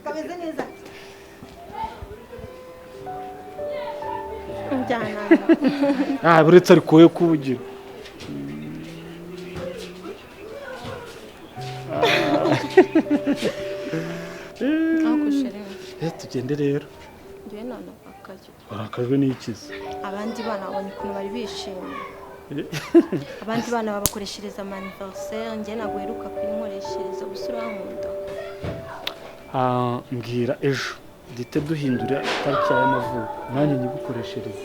Kameze neza. Njyana. Ah, buretse ariko we kubugira. Tugende rero. Njyewe none akajyo. Warakajwe n'ikizi. Abandi bana babonye ukuntu bari bishimye. Abandi bana babakoreshereza anniversaire, njye ntabwo heruka kuyinkoreshereza ubusura nkunda. Ah, mbwira ejo dite duhindura itariki y'amavuko nanjye nyigukoreshereza.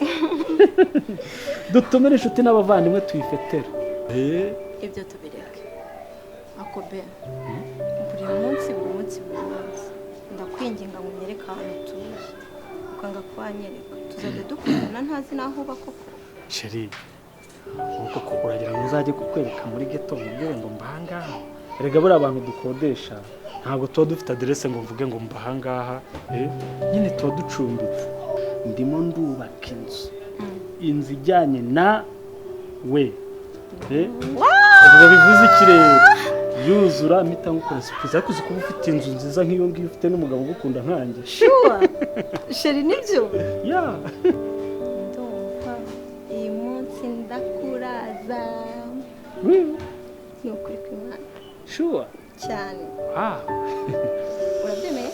Dutumire inshuti n'abavandimwe tuyifetere. Ibyo tubireke. Ako be. Buri munsi buri munsi buri munsi ndakwinginga ngo unyereke ahantu utuye. Ukanga kuhanyereka. Tuzajya dukundana ntazi naho uba koko. Chérie, koko uragira ngo nzajye kukwereka muri ghetto mubwire ngo mbahangaha. Erega buriya abantu dukodesha ntabwo tuba dufite adresse ngo mvuge ngo mbahangaha, nyine tuba ducumbitse. Ndimo ndubaka inzu. Inzu ijyanye na we. Ubwo bivuze ikirere. Yuzura mpita ngukora surprise. Ariko uzi kuba ufite inzu nziza nk'iyo ngiyo ufite n'umugabo ugukunda nkanjye. Sure. Chérie nibyo? Yeah. Ndumva iyi munsi ndakuraza. Ni ukuri kw'Imana. Sure. Cyane. Ah. Urabyemeye?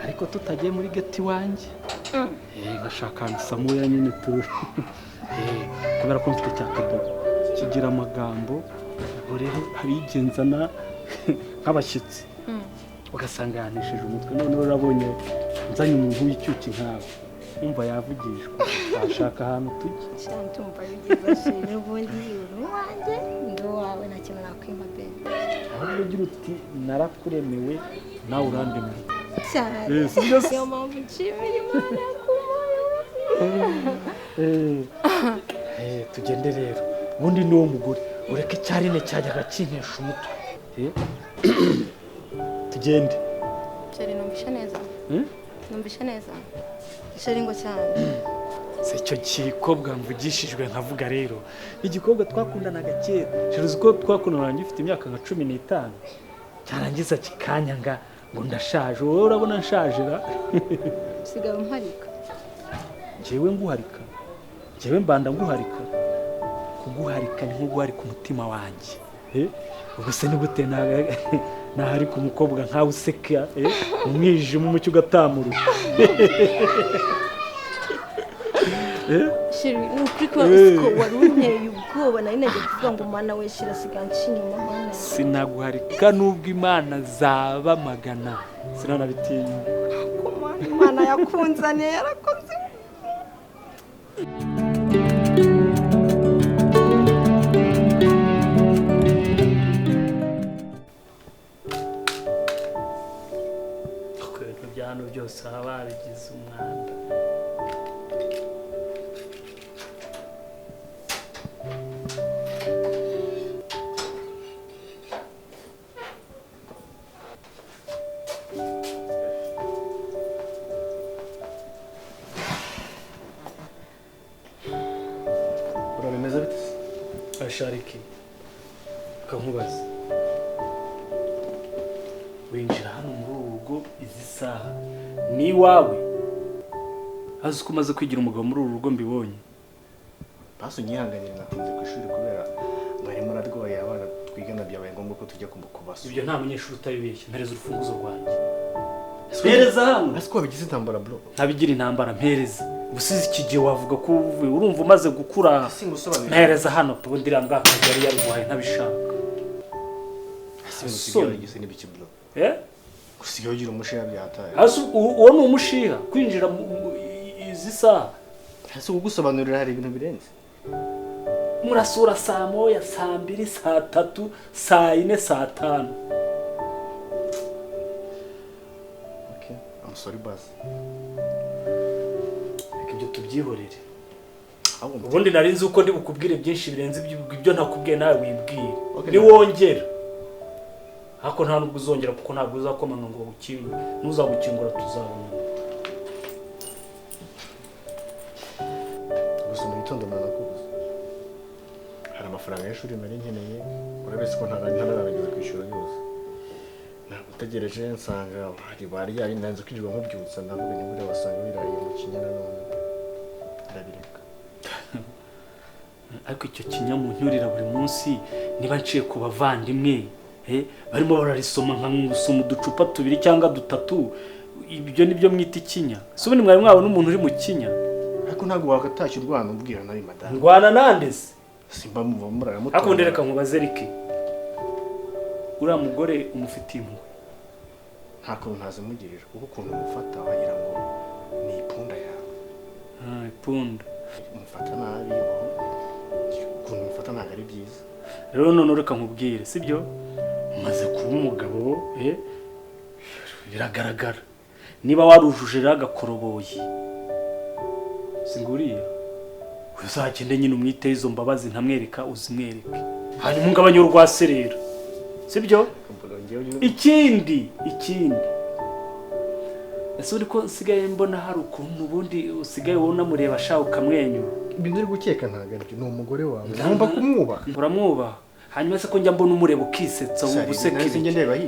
Ariko tutagiye muri geti wanjye. Ngashaka Samuel nyine tu. Kubera ko mfite cya kado kigira amagambo, ubwo rero harigenzana nk'abashyitsi. Ugasanga yanishije umutwe none urabonye nzanye umuntu w'icyuki nkawe. Umva yavugishwa ashaka ahantu tujye. Cyane tumva bigeza shimwe ubundi uri wanjye ndo wawe nta kintu nakwima be. Ahubwo ugira uti narakuremewe nawe urandemewe. Cyane. Niyo mpamvu nshimira Imana yakumpaye. Tugende rero. Ubundi ni wo mugore ureke cyarine cyajyaga kinkesha umutwe. Tugende. Chérie numvishe neza. Numvishe neza. Chérie ngo cyane. Se icyo gikobwa mvugishijwe nkavuga rero. Igikobwa twakundanaga kera. Chérie uzi ko twakundanaga ngifite imyaka nka 15. Cyarangiza kikanyanga ngo ndashaje. Wowe urabona nshaje ra? Sigaye umparika. Njyewe nguharika. Njyewe mbanda nguharika. Kuguharika ni nko guharika umutima wanjye. Ubwo se ni gute naharika umukobwa nkawe useka umwijima umucyo ugatamura. Chérie ni ukuri ko wari unteye ubwoba nari nagiye kuvuga ngo mana we shira siga nshinyuma mana. Sinaguharika nubwo Imana zaba magana. Sinanabitinya. Ko mana Imana yakunzaniye yarakoze. Ibintu bya hano byose baba babigize umwanda. Urabimeze bite se? Ashariki kankubaza. Winjira hano muri uru rugo izi saha ni iwawe. Azi ko umaze kwigira umugabo muri uru rugo mbibonye. Baso nyihanganira natinze ku ishuri kubera mwarimu ararwaye abana twigana byabaye ngombwa ko tujya kubasura. Ibyo nta munyeshuri utabibeshya. Mpereza urufunguzo rwanjye. Mpereza hano. Ese ko wabigize intambara bro? Ntabigira intambara mpereza. Ubusize iki gihe wavuga ko uvuye urumva umaze gukura. Mpereza hano ubundi iriya mbwakazi yari yarwaye ntabishaka. Gusigaye ugira umushiha byataye. Hasi uwo ni umushiha kwinjira izi saha. Hasi ugusobanurira hari ibintu birenze. Murasura saa 1, saa 2, saa 3, saa 4, saa 5. Okay, I'm sorry boss. Reka ibyo tubyihorere. Ubundi nari nzi uko ndi bukubwire byinshi birenze ibyo ntakubwiye nawe wibwire. Niwongera. Hako nta nubwo uzongera kuko ntabwo uzakomanga ngo bagukingure. Ntuzagukingura tuzabona. Gusa mu gitondo nakubuza. Hari amafaranga y'ishuri nari nkeneye, urabizi ko ntararangiza kwishyura yose. Ntabwo Nagutegereje nsanga bari baryaye, ndanze kwirirwa nkubyutsa, ndavuga ni buriya wasanga wirariye mu kinya nanone ndabireka. Ariko icyo kinya muncyurira buri munsi, niba nciye ku bavandimwe barimo bararisoma nka ngusoma uducupa tubiri cyangwa dutatu, ibyo nibyo mwita ikinya. Se ubundi mwari mwabona umuntu uri mu kinya? Ariko ntabwo wakatashye urwana ubwira nabi madamu. Ndwana nande se? Simba muva muraramutora. Ariko ndereka nkubaze Ricky, uriya mugore umufitiye impuhwe? Nta kuntu ntazimugirira, kuko ukuntu umufata wagira ngo ni ipunda yawe. Ipunda umufata nabi, ukuntu umufata ntabwo ari byiza. Rero none reka nkubwire, sibyo? Umaze kuba umugabo, biragaragara. Niba warujuje rero agakoroboyi, singuriya uzagende nyine umwite izo mbabazi ntamwereka uzimwereke, hanyuma ungabanye urwaserera, sibyo? Ikindi ese uri ko nsigaye mbona hari ukuntu ubundi usigaye wowe unamureba ashaka ukamwenyura? Ibintu uri gukeka ntabwo aribyo, ni umugore wawe, ugomba kumwubaha. Uramwubaha. Hanyuma se ko njya mbona umureba ukisetsa ubuseka,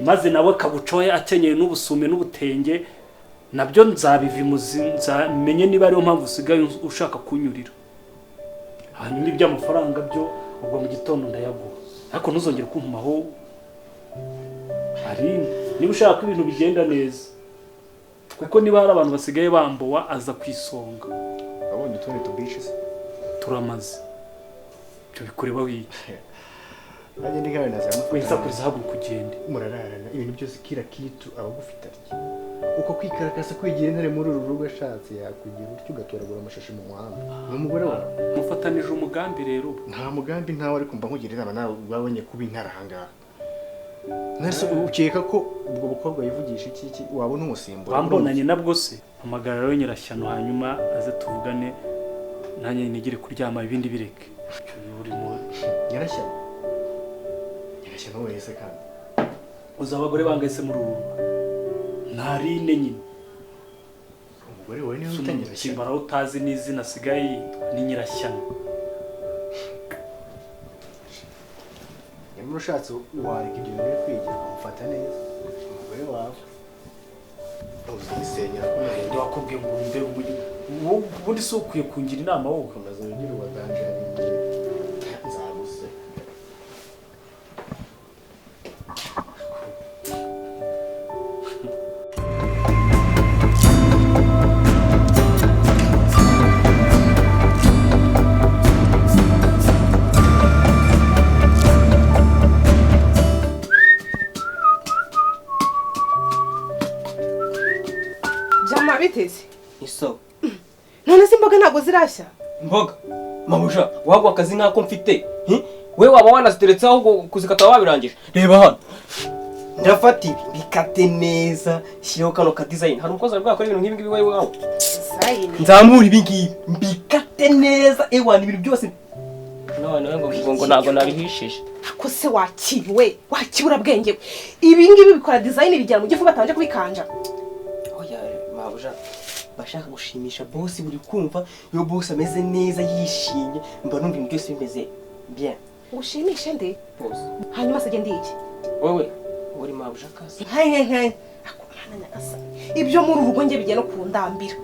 maze nawe kabucoye akenyeye n'ubusume n'ubutenge, nabyo nzabivimuzi, nzamenye niba ariyo mpamvu usigaye ushaka kunyurira. Hanyuma iby'amafaranga byo ubwo mu gitondo ndayaguha, ariko ntuzongere kuntumaho. Ari niba ushaka ko ibintu bigenda neza, kuko niba hari abantu basigaye bambowa aza ku isonga. Wabonye utundi tubishi se? Turamaze ibyo bikureba wiye. Nanjye ndi nkawe nazamufata. Winsakuriza, haguruka ugende. Murararana ibintu byose, kila kitu abagufite arya. Uko kwikarakasa kwigira intare muri uru rugo ashatse yakugira utyo ugatoragura amashashi mu muhanda. Ni umugore wawe. Mufatanije umugambi rero. Nta mugambi ntawe, ariko mba nkugira inama nawe wabonye kuba intare aha ngaha. Nese ukeka ko ubwo bukobwa yivugisha iki wabona umusimbura? Bambonanye nabwo se? Hamagara rero Nyirashyano hanyuma aze tuvugane, nanjye nigire kuryama ibindi bireke. Urimo Nyirashyano? Nyirashyano wese kandi uzi abagore bangahise muri uru rugo ntarine nyine. Umugore wawe niwe wita Nyirashyano? Simbara utazi n'izina asigaye yitwa ni Nyirashyano. Nyamara ushatse wareka ibyo bintu uri kwigira ukamufata neza umugore wawe, uzisenyera. Wakubwiye ngo mbe ubundi si ukwiye kungira inama wowe? Ukomeza wigire uwadanje hari igihe nzaguse. Jama biteze iso. None se imboga ntabwo zirashya? Imboga mabuja wagwa akazi nkako mfite, we waba wanaziteretse aho kuzikata wabirangije. Reba hano ndafata ibi bikate neza, shyireho kano ka design. Hari umukozi bwakora ibintu nk'ibi ngibi wewe wawe? Nzamura ibi ngibi mbikate neza, ewa ni ibintu byose. None ngo ntabwo nabihishije. Ako se wakiwe wakibura bwenge, ibi ngibi bikora design bigera mu gifu batabanje kubikanja. Oya mabuja, bashaka gushimisha boss, buri kumva iyo boss ameze neza yishimye, mba numva ibintu byose bimeze bien. Ushimishe nde? Boss. Hanyuma se gende iki? Wowe uri mabuja kazi. Nka ako mana nyakasa. Ibyo muri urugo nge bigiye no kundambira.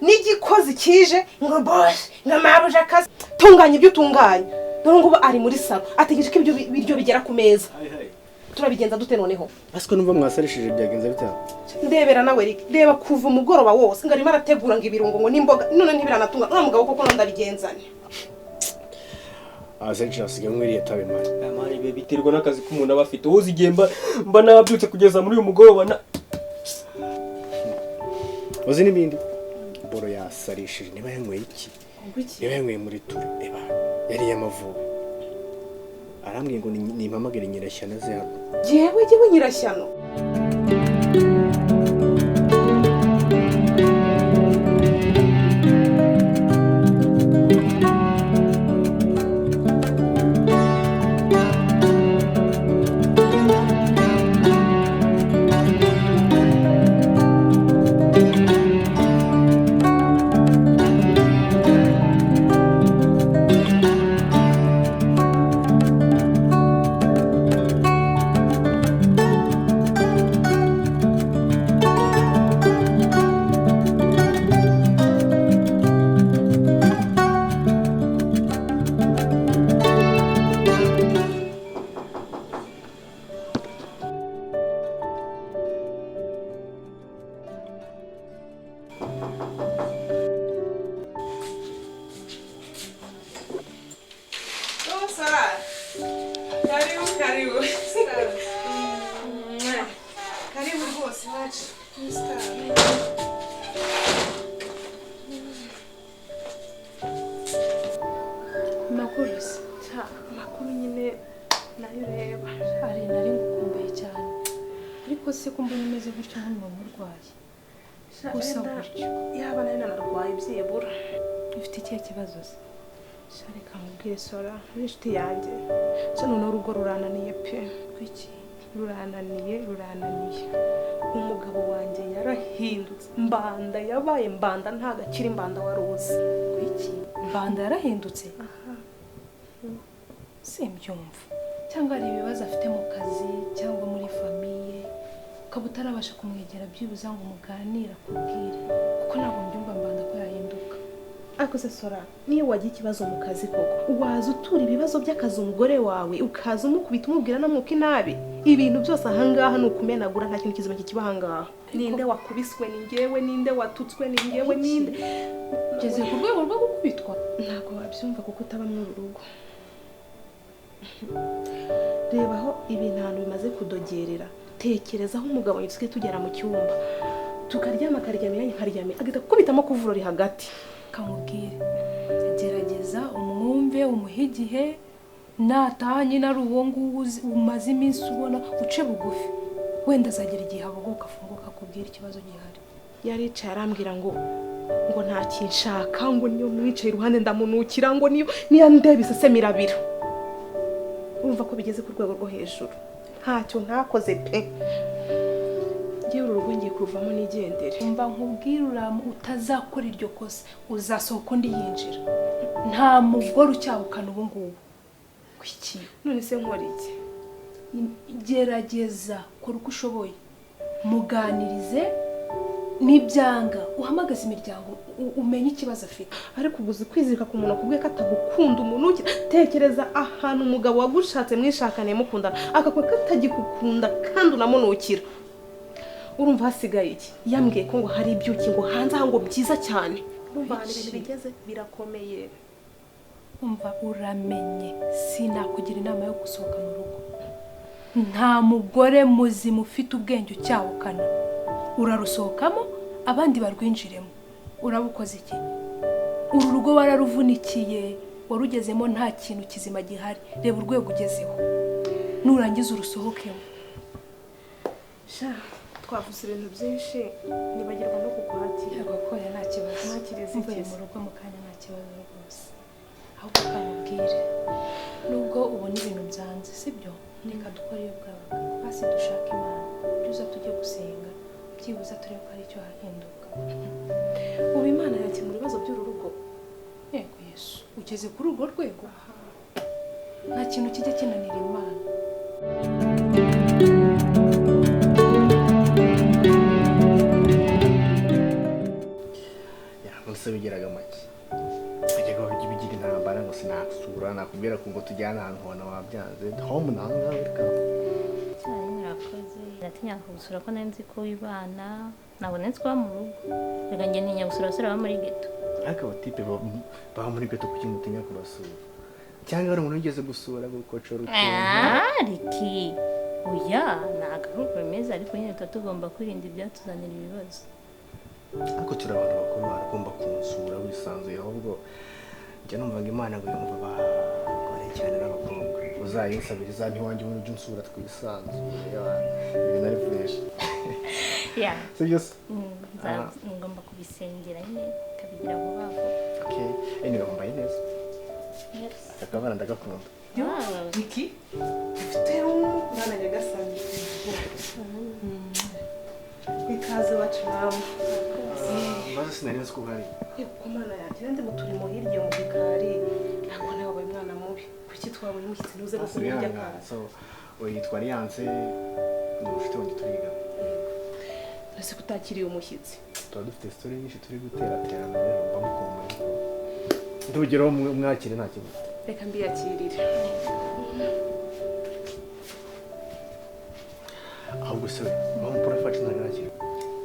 N'igikozi kije ngo boss ngo mabuja kazi. Tunganya ibyo utunganya. Dore ngo ari muri salo ategereje ko ibyo biryo bigera ku meza. Turabigenza dute noneho? Asiko numva mwasarishije byagenze bite? Ndebera nawe Rick, reba kuva umugoroba wose ngo arimo arategura ngo ibirungo ngo n'imboga, none ntibiranatunga. None mugabo koko ndabigenzane. Azenshi asigaye mwiriye tabe mari. Mari be biterwa n'akazi k'umuntu aba afite. Uzi igihe mba nabyutse kugeza muri uyu mugoroba na Uzi n'ibindi? Boro yasarishije niba yanyweye iki? Niba yanyweye muri ture, eba yari yamavubi. Arambwiye ngo nimpamagare Nyirashyano aze hano. Jewe Nyirashyano. gutyo nk'umuntu urwaye. Gusa gutyo. Yaba nari nanarwaye byibura. Ufite ikihe kibazo se? Sha reka nkubwire Sora, uri inshuti yanjye. Sha noneho urugo rurananiye pe. Kuki? Rurananiye, rurananiye. Umugabo wanjye yarahindutse. Mbanda yabaye mbanda ntago akiri mbanda wari uzi. Kuki? Mbanda yarahindutse? Aha. Simbyumva. Cyangwa hari ibibazo afite mu kazi cyangwa muri famiye, ukaba utarabasha kumwegera byibuze ngo muganire akubwire, kuko ntabwo mbyumva Mbanda ko yahinduka. Ariko se Sora, niyo wagira ikibazo mu kazi koko waza utura ibibazo by'akazi umugore wawe ukaza umukubita umubwira n'amwuka inabi. Ibintu byose ahangaha ni ukumenagura, nta kintu kizima kikiba ahangaha. Ninde wakubiswe? Ni njyewe. Ninde watutswe? Ni njyewe. Ninde ugeze ku rwego rwo gukubitwa? Ntabwo wabyumva kuko utaba muri uru rugo. Reba aho ibintu ahantu bimaze kudogerera. Tekereza aho umugabo yitsuke tugera mu cyumba tukaryama akaryamira nkaryamira agahita gukubitamo kuvurori hagati. Kamubwire gerageza umwumve umuhe igihe, nataha nyine ari uwo nguwo umaze iminsi ubona uce bugufi, wenda azagera igihe abohoka afunguka akubwira ikibazo gihari. Yaricaye arambwira ngo nta kinshaka, ngo niyo mwicaye iruhande ndamunukira, ngo niyo ndeba iseseme irabira. Urumva ko bigeze ku rwego rwo hejuru. Ntacyo ntakoze pe. Ngewe uru rugo ngiye kuruvamo nigendere. Umva nkubwire, utazakora iryo kosa uzasohoka undi yinjira. Nta mugore ucyahukana ubu ngubu. Kuki? None se nkora iki? Gerageza kora uko ushoboye, muganirize, nibyanga uhamagaze imiryango umenye ikibazo afite. Ariko ubuze kwizirika ku muntu akubwiye ko atagukunda, umuntu tekereza ahantu umugabo wagushatse mwishakaniye mukundana akakubwira ko atagikukunda kandi unamunukira. Urumva hasigaye iki? Yambwiye ko ngo hari ibyuki ngo hanze aha ngo byiza cyane. Urumva ahantu ibintu bigeze birakomeye. Umva uramenye, sinakugira inama yo gusohoka mu rugo. Nta mugore muzima ufite ubwenge ucyahukana. Urarusohokamo abandi barwinjiremo. Urabukoze iki? Uru rugo wararuvunikiye, warugezemo nta kintu kizima gihari. Reba urwego ugezeho, nurangiza urusohokemo. Sha twavuze ibintu byinshi nibagirwa no kukwakira. Yego ko nta kibazo. Mwakirize mu rugo mu kanya nta kibazo rwose. Ahubwo kamubwire nubwo ubona ibintu byanze sibyo, reka dukore iyo bwabaga basi dushaka Imana, byuza tujye gusenga byibuza turebe ko hari icyo hahinduka. Ubu Imana yakemura ibibazo by'uru rugo. Yego Yesu, ugeze kuri urwo rwego nta kintu kijya kinanira Imana. Ya bigeraga make ajyaga bigira intambara ngo sinasura nakubwira ko ngo tujyane ahantu hona wabyanze home nanga reka cyane. Murakoze. Natinya kugusura ko nari nzi ko wibana, nabona nzi ko mu rugo. Reka njye ntinya gusura abasore baba muri ghetto. Ariko abatipe baba muri ghetto kuki mutinya kubasura? Cyangwa hari umuntu wigeze gusura gukocora utuntu? Riki oya ntabwo ari bimeze, ariko nyine tuba tugomba kwirinda ibyatuzanira ibibazo. Ariko turi abantu bakuru baragomba kunsura wisanzuye, ahubwo njya numvaga Imana ngo yumva abagore cyane n'abakobwa. Uzayinsabira izampa iwanjye ubundi ujye unsura twisanzuye, ibintu ari fresh. Yeah. Sibyo se? Ngomba kubisengera nyine kabigira vuba vuba. Okay, anyway wambaye neza. Akabara ndagakunda. Niki? Ufite umwana Nyagasani. Ikaze wacu mama. Mbaze sinari nzi ko uhari. Yego mana yanjye, nandi mu turimo hirya mu gikari. Ntabwo nawe wabaye umwana mubi. Kuki twabonye umushyitsi ntuze no kumurya ka? So, uyitwa Alliance ni umushuti wanjye turiga. Ese kutakiriye umushyitsi? Tuba dufite story nyinshi turi guteraterana rero mba mukumbuye. Ndugeraho mwakire nta kibazo. Reka mbiyakirire. Ahubwo se bamuporofashe ntabwo arakira.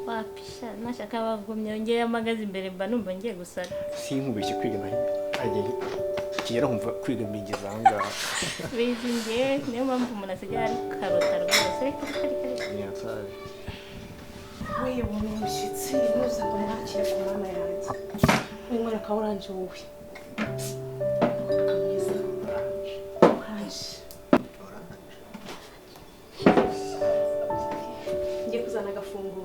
Wapisha nashaka bagumye ngeye amagaze imbere mba numva ngiye gusara. Sinkubeshye kwiga nahi agiye kigera nkumva kwiga mbigeza aha ngaha. Bizi ngewe niyo mpamvu umuntu asigaye ari karota rwose. Nyatsari. We ubonye umushyitsi ntuza ngo mwakire ku mana yanjye. Winywera ka oranje wowe. Mwiza. Oranje. Ngiye kuzana agafunguro.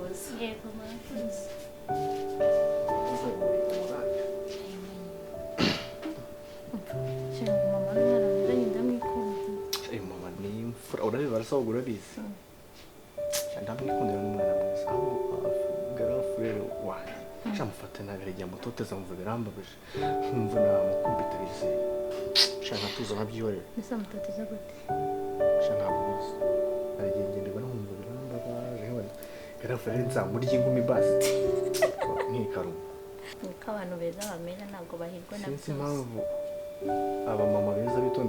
mwiza. Shira mama n'umwana mwiza njye ndamwikunda. Uyu mama ni imfura, urabibara se ahubwo urabizi. Ndamwikundira, n'umwana mwiza. Ahubwo grand frère wanjye sha mufate nabi, hari igihe amutoteza nkumva birambabaje, nkumva namukubita bizeye. Sha nkatuza nkabyihorera. Mbese amutoteza gute? Sha ntabwo ubizi, hari igihe ngenda nkumva birambabaje, nkabona grand frère nzamurya ingumi basi nkikaruma. Niko abantu beza bamera, ntabwo bahirwa na Sinzi byose. impamvu abamama beza bitonda.